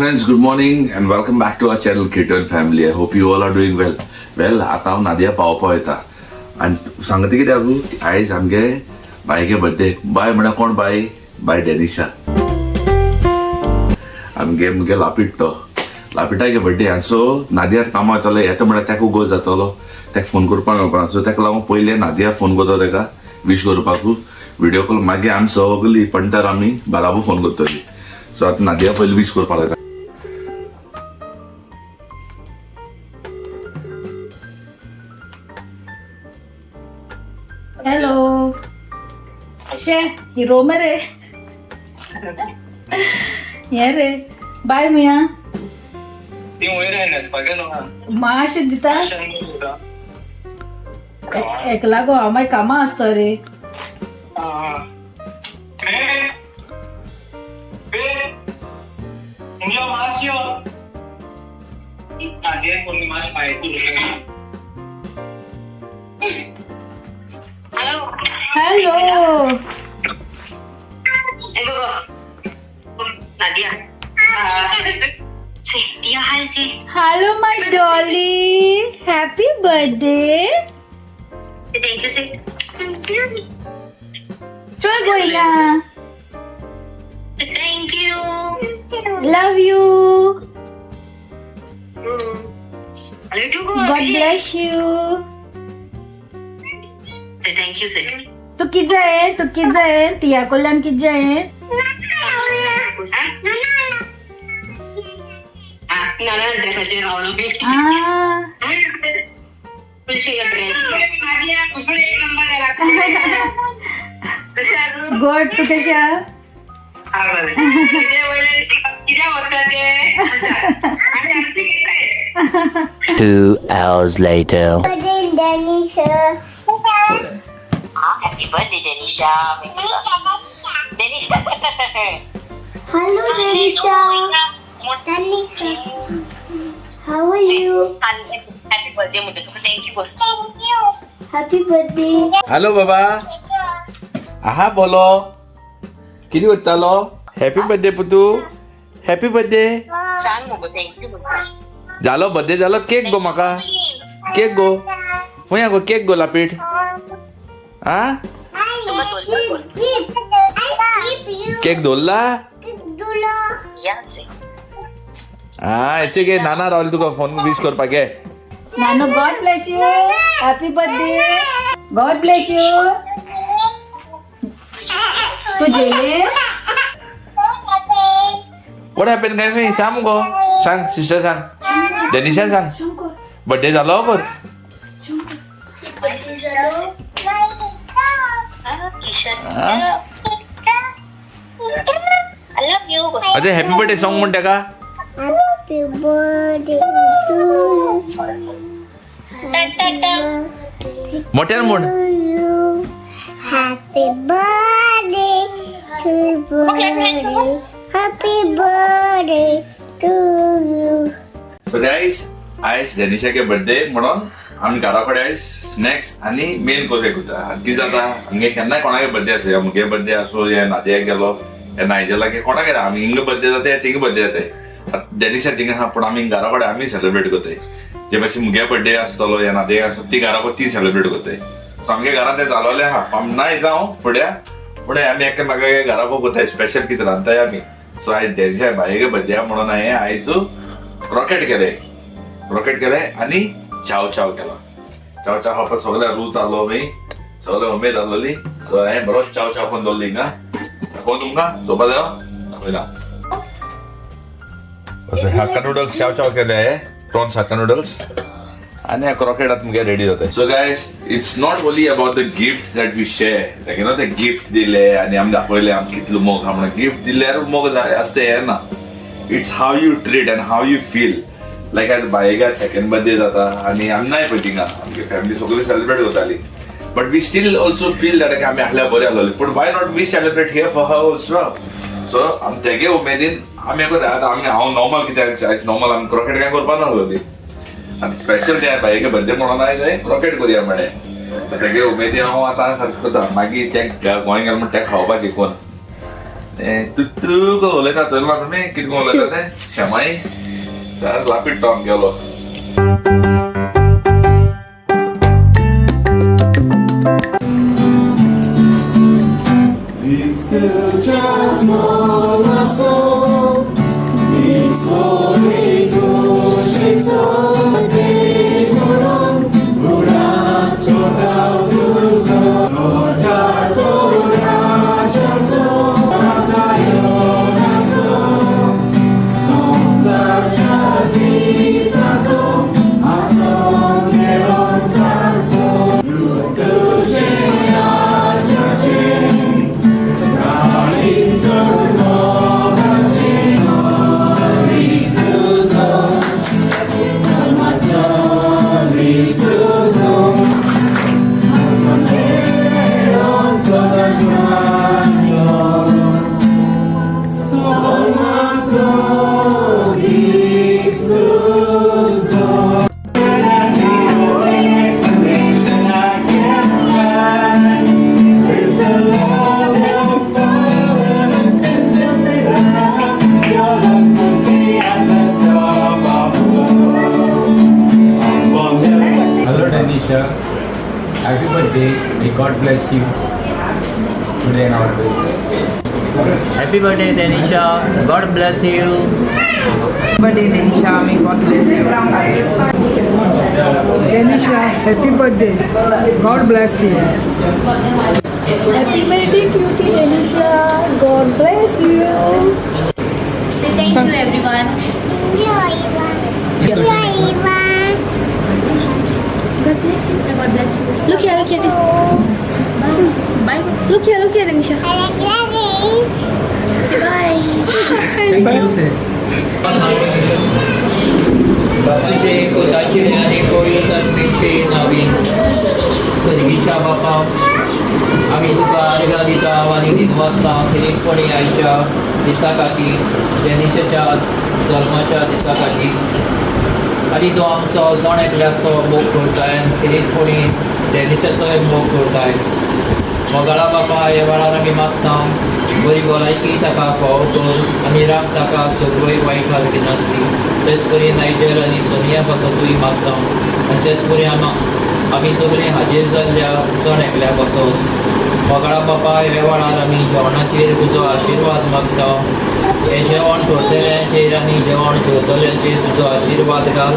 Friends, good morning and welcome back to our channel Kirtan Family. I hope you all are doing well. Well, आता हांव नादिया पावोवपा वयता आनी सांगता कित्याक आयज आमगे बायगे बर्थडे. बाय म्हळ्यार कोण बाय? बाय डेनिशा, आमगे मुगे लापीट, तो लापिटागे बर्थडे. आनी सो नादियार कामां वयतलो, येता म्हळ्यार ताका उगो जातलो, ताका फोन करपाक मेळपाना. सो ताका लागून पयलें नादिया फोन करता ताका विश करपाक व्हिडिओ कॉल. मागीर आमी सगळीं पंटर आमी बाराबर फोन करतली. सो आतां नादिया पयलीं विश करपाक लायता. हॅलो, शे हिरो मरे हे रे बाय मिया. ती वयर आहे न्हेसपाक गेलो ना. मातशें दिता. एकला गो हांव मागीर कामां आसता रे. Hello. Nadia. Say, Tia, hi, say. Hello my dolly, happy birthday. Thank you, say. Thank you. चोय Goyla. Thank you. Love you. Hello, to go. God bless you. Say thank you, say. तू कित जाय? तू कित जाय? तिया कडल्यान कित जाय? Ah, no, no, dress आ. Dress. गोड, तू कशा? 2 hours later. Happy birthday, Denisha. Denisha. Hello, Denisha. Denisha. How are you? Happy birthday, म्हणतो तुका. Thank you. Thank you. Happy birthday. Hello बाबा, आहा बोलो, कितें करतालो? हॅपी बर्थडे पुतू, हॅपी बर्थडे. सांग मगो, thank you म्हण सांग. जालो बर्थडे जालो. केक गो म्हाका, केक गो खंय गो, केक गो लापीट आ. तुका दवरला. Keep. I keep you. Cake दवरला. Dula. Yes. हा, हेचे घे, नाना रावले तुका फोन विश करपाक घे. नानू, God bless you, happy birthday, God bless you. तू जेले? What happen काय मी सांग गो, सांग सिस्टर, सांग डेनिशा, सांग बर्थडे जालो कर. I love you. अरे, हॅपी बर्थडे सॉंग म्हण ताका. Happy birthday to मोठ्यान म्हण. you. Happy birthday to birthday. Happy birthday to you. So guys, आयज डेनिशाके बर्थडे म्हणून आमी घरा कडेन आयज स्नॅक्स आनी मेन कोर्स एक उरता. कितें जाता, आमगे केन्नाय कोणागे बर्थडे आसूं, या मुगे बर्थडे आसूं, या नादियाक गेलो या नायजलागे, कोणागे आमी हिंगा बर्थडे जाता या थिंगा बर्थडे जाता. डेनिशा थिंगा आहा पूण आमी घरा कडेन आमी सेलिब्रेट करताय. जे भाशेन मुगे बर्थडे आसतलो या नादियाक आसतो, ती घरा कडेन ती सेलिब्रेट करताय. सो आमगे घरांत तें जालोलें आहा. आमी नाय जावं फुड्या फुडें आमी एकामेकागे घरा कडेन करताय, स्पेशल कितें रांदताय आमी. सो आयज डेनिशा बायगे बर्थडे म्हणून हांवें आयज रॉकेट केले, रॉकेट केले आनी चाव चाव केला. चाव चाव खावपाक सगळ्या रूच आलो न्ही, सगळे उमेद आसलोली. सो हांवें बरोच चाव चाव पण दवरली हिंगा. दाखोव तुमकां, चोवपा जायो, दाखयता. हाक्का नुडल्स चाव चाव केले हांवें, प्रॉन्स हाक्का नुडल्स आनी रॉकेट आतां मुगे रेडी जाता. So guys, it's not only about the gift that we share, like you know ते गिफ्ट दिले आनी आमी दाखयले आमी कितलो मोग आहा म्हणून. गिफ्ट दिल्यार मोग आसता हें ना, it's how you treat and how you feel. Like आयज बायेगा सेकंड बर्थडे जाता आनी आमी नाय पळय थिंगा, आमगे फॅमिली सगळी सेलिब्रेट करताली, but we still also feel that आमी आहल्या बरें आहलोले, पूण why not we celebrate here for her also? So आमी तेगे उमेदीन आमी करता. आतां आमी हांव नॉर्मल कित्याक आयज नॉर्मल आमी क्रॉकेट काय करपा नासलोली, आनी स्पेशल ते बायेगे बर्थडे म्हणून आयज क्रॉकेट करुया म्हळें. सो तेगे उमेदीन हांव आतां सारकें करता. मागीर ते गोंय गेलो म्हण ते खावपाचें कोण. तू तू उलयता चलना तुमी कितें उलयता तें शेमाई सारको लापीट तो आमगेलो. Hello Danisha, happy birthday. May God bless you today and always. Happy birthday Danisha, God bless you. Birthday Danisha, may God bless you. Danisha, happy birthday. God bless you. Happy birthday cutie Danisha, God bless you. Say thank you everyone. God bless you. Say God bless you. Look here, look here. This. Bye. Bye. Look here, look here, Danisha. Say bye. Thank you. Sir. बापाचे पुताचे आनी पवित्र आत्म्याचे नांवी. सर्गीच्या बापा, आमी तुका आर्गां दिता आनी दिनवासता खेरीतपणी आयच्या दिसा खातीर, डेनिसाच्या जल्माच्या दिसा खातीर. आनी तो आमचो जण एकल्याचो मोग करताय आनी खेरीतपणी डेनिसाचोय मोग करताय. मोगाळा बापा, ह्या वेळार आमी मागता बरी भलायकी ताका फावो कर आनी राख ताका सगळ्यो वायट नासली. तेच परी नायजल आनी सोनिया पासतूय मागता आनी तेच परी आमी सगळीं हाजीर जाल्ल्या जण एकल्या पासत. मोगाळा बापा, ह्या वेळार आमी जेवणाचेर तुजो आशिर्वाद मागता. हें जेवण करतल्यांचेर आनी जेवण जेवतल्यांचेर तुजो आशिर्वाद घाल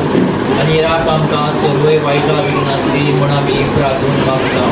आनी राख आमकां सगळ्यो वायटां विघ्नांतली म्हूण आमी प्रार्थून मागता.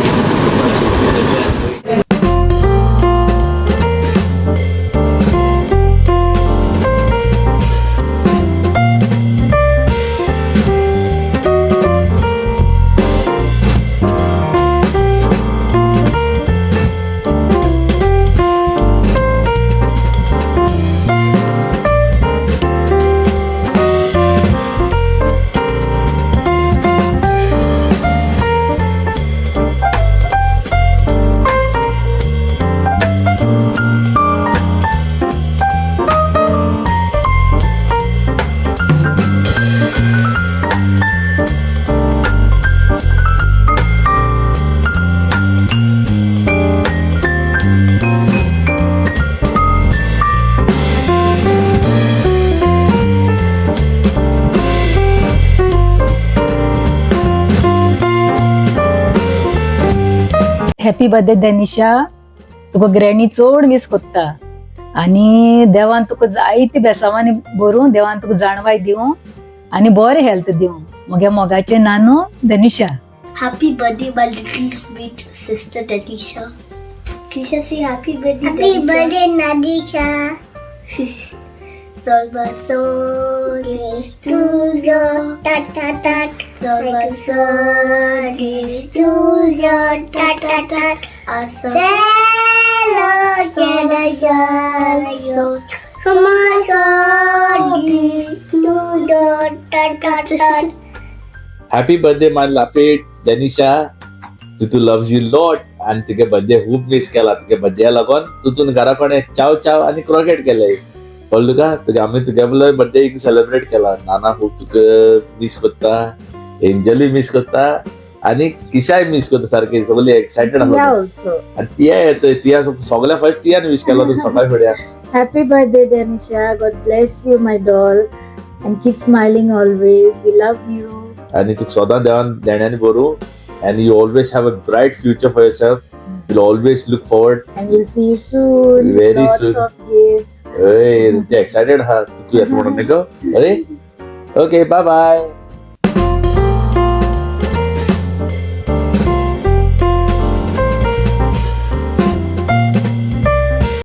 हॅपी बर्थडे दनिशा, तुका ग्रॅनी चड मीस कोत्ता आनी देवान तुका जायते बेसांवांनी भरून देवान तुका जाणवाय दिवं आनी बरें हेल्थ दिवं. म्हगे मोगाचें नानू दनिशा. Happy birthday, my little sweet sister Danisha. Kisha, say happy birthday, Happy Danisha. Birthday, Nadisha. Ta ta ta. Ta ta ta. Hello, ta ta ta. Happy birthday my लापेट Danisha, Tutu loves you lot आनी तुगे birthday खूब miss केला. तुगे birthday लागून तुतून घरा कडेन चाव चाव आनी क्रोकेट केले. कळ्ळें तुका? तुगे आमी तुगे बर्थडे एक सेलिब्रेट केला. नाना खूब तुका मिस करता, एंजलूय मिस करता आनी किशाय मिस करता सारकें, सगळी एक्सायटेड या आसा. ऑल्सो. आनी तिया येतय, तिया सगळ्या फर्स्ट तियान विश केलो तुका सकाळ फुडें. Happy birthday, Danisha. God bless you, my doll. And keep smiling always. We love you. आनी तुका सदां देवान देण्यांनी बरूं and you always have a bright future for yourself. Will always look forward. And we'll see you soon. With Very lots soon. Of gifts. हय, ते excited आहा तूं येता म्हणून न्ही गो. अरे, ओके, बाय बाय.